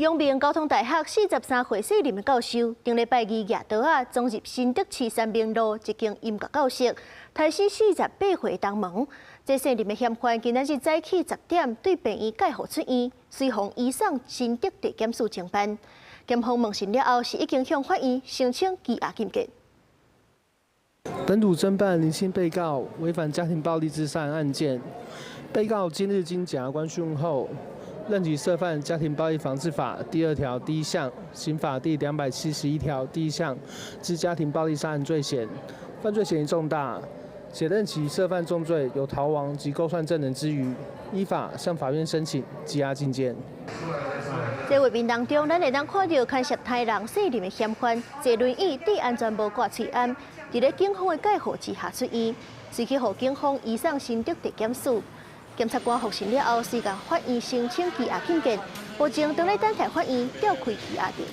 陽明交通大學43歲細林的教授，頂禮拜二舉刀仔衝入新竹市三民路一間音樂教室，刣死48歲同門。這姓林的嫌犯今仔日早起10點對病院蓋護出院，隨予移送新竹地檢署偵辦。檢方問訊了後，是已經向法院申請羈押禁見。本組偵辦林姓被告違反家庭暴力之殺案件，被告今日經檢察官訊問後，認其涉犯家庭暴力防治法第2條第1項、刑法第271條第1項之家庭暴力殺人罪嫌，犯罪嫌疑重大，且認其涉犯重罪有逃亡及勾串證人之虞，依法向法院申請羈押禁見。這畫面當中，咱會當看著牽涉刣人姓林的嫌犯坐輪椅戴安全帽掛喙罨，佇咧警方的蓋護之下出院，隨去予警方移送新竹地檢署。檢察官複訊了後，隨共法院申請羈押禁見，目前正咧等待法院調開羈押令。